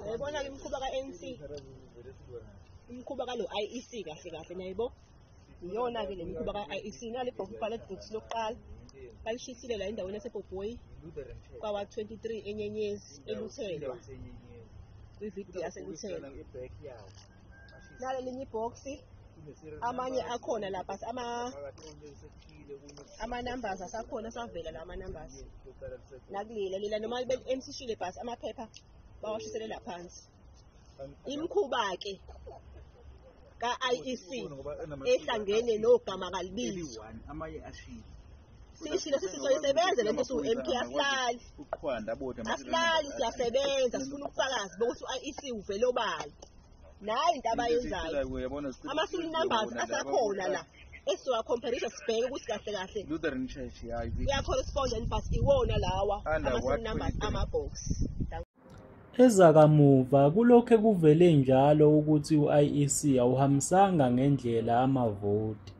Uyayibona-ke imikhuba ka-ANC, imikhuba kalo IEC kahle kahle, nayibo iyona-ke le mikhuba ka-IEC. Nali ballot box lokuqala balishisile la endaweni yaseBhobhoyi kwawa-23 eNyenyezi eLuthelwa, kwividiyo yaseLuthelwa. Nalo elinye ibhoksi, amanye akhona lapha, ama-numbers asakhona, asavela la ama-numbers. Nakulela lela noma emsishile bhasi, amaphepha bawashiselela phansi. Imikhuba-ke ka-IEC ehlangene nogama kalibizwa. Sishilo sithi soyisebenza lento siwu-MK, asihlali asihlali, siyasebenza, sifuna ubufakazi bokuthi u-IEC uvele obala. Nayi into abayenzayo, ama-serial numbers asakhona la esizowa-compare-isha, sibheke ukuthi kahle kahle Lutheran Church, yeah. Iya-correspond, but iwona lawa Under ama-serial what numbers 23? Ama-box. Ezakamuva kulokhe kuvele njalo ukuthi u-IEC awuhambisanga ngendlela amavoti.